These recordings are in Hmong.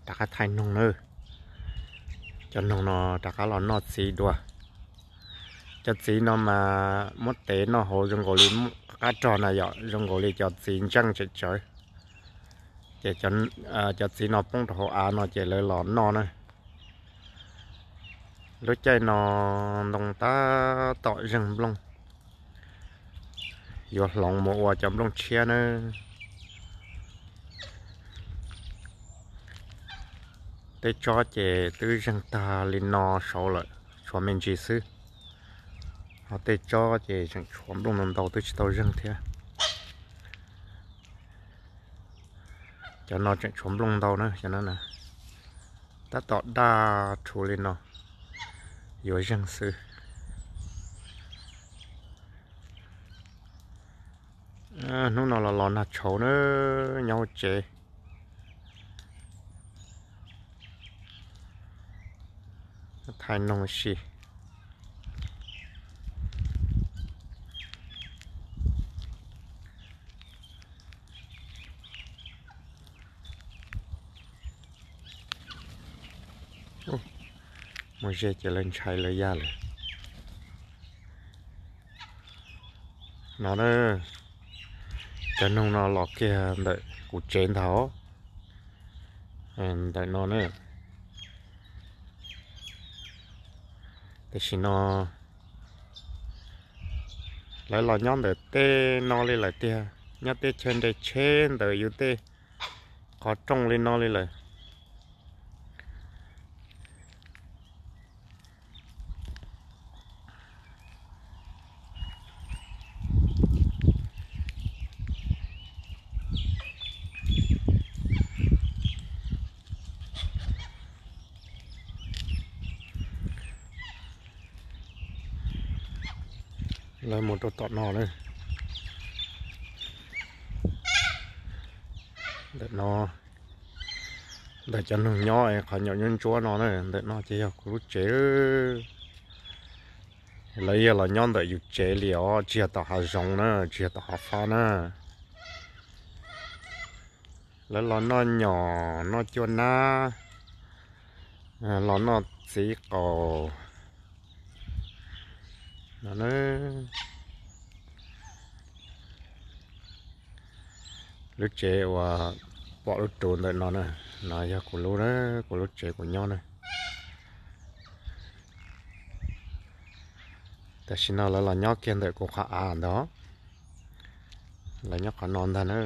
Rov qab thaij noog na. Cov noog no rov qab los noj txiv dua. Cov txiv no mas muab tev noj hauv zoo nkaus li qab rog na yom, zoo nkaus li cov txiv ntseej tseem tsawv. Ces cov txiv no poob rau hauv av no ces lawv los noj na. Lub caij no ntoo tab tom zeeg nplooj, yuav hloov mus ua cov nplooj tshiab na. Tej tsob ces twb zeeg tag li no saud lawm, tshuav me ntsis xwb. Ho tej tsob ces tseem tshuav nplooj ntau ntau twb tsis tau zeeg thiab. Cov no tseem tshuav nplooj ntau na, cov no na. Tab tom daj rhuv li no, yuav zeeg xwb. Hnub no los los nag tshauv na, nyob hauv tsev. Thaij noog si. Muaj zej ces lawv ntshai lawv yaj lawm. No na, cov noog no los kiag ntawm kuv tsev ntag. Ntawm no na, tam sim no lawv los nyob ntawm tej no li lawm tiag, nyob tej chaw nres tsheb ntawm yus tej qhov rooj li no li lawm. Lawv mus rau tom no na. Ntawm no, ntawm cov noog nyob qhov nyuam nyuab ntsuab no na, ntawm no ces yog kuv lub tsev. Lawv yog los nyob ntawm yus tsev li os, tsis yog tom hav zoov na, tsis yog tom hav fab na. Lawv los noj nyom noj cuaj nab, los noj txiv qaus no. Lub tsev uas pom lub rus ntawm no na, no yog kuv lub, kuv lub tsev kuv nyob na. Tam sim no lawv los nyob kiag ntawm kuv qhov av ntag, lawv nyob qhov no ntag na.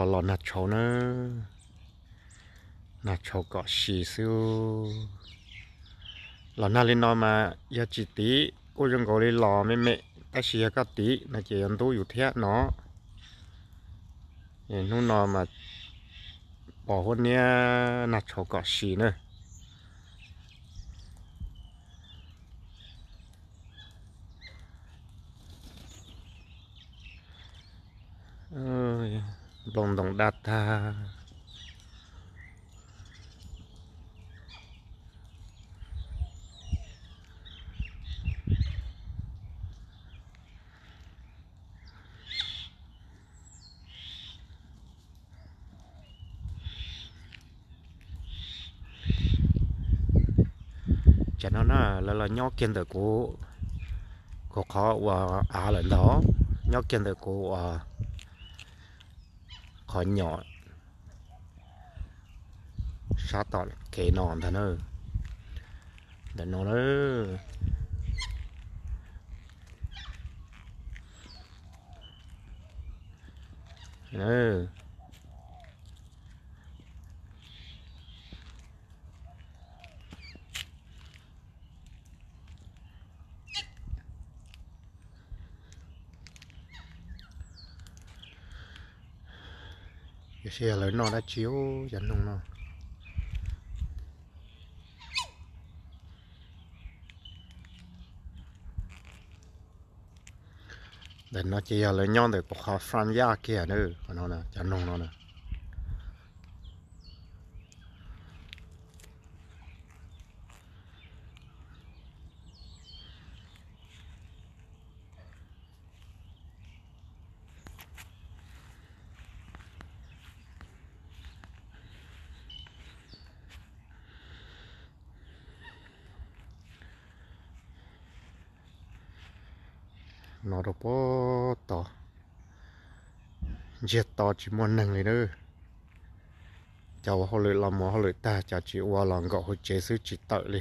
Los los nag tshauv na, nag tshauv kom si xwb. Los nag li no mas yog tsis tiv kuj zoo nkaus li los me me, tab sis yog koj tiv no ces yuav ntub yus thiab no. Hnub no mas pos huab niab nag tshauv kom si na. Nplooj ntoo daj tag. Tsam no na, lawv los nyob kiag ntawm kuv, kuv qhov uas av lawm ntag, nyob kiag ntawm kuv uas qhov nyom sab tom kev no ntag na. Ntawm no na. Yog lawv noj dab tsi cov noog no. Ntawm no ces yog lawv nyob ntawm tus qhov front yard kiag na, qhov no, cov noog no na. No rau puag tod, ntsiag to tsis muaj neeg li na. Cov ua hauj lwm los mus hauj lwm tag, cov tsis ua los nkaum hauv tsev xwb tsis tawm li.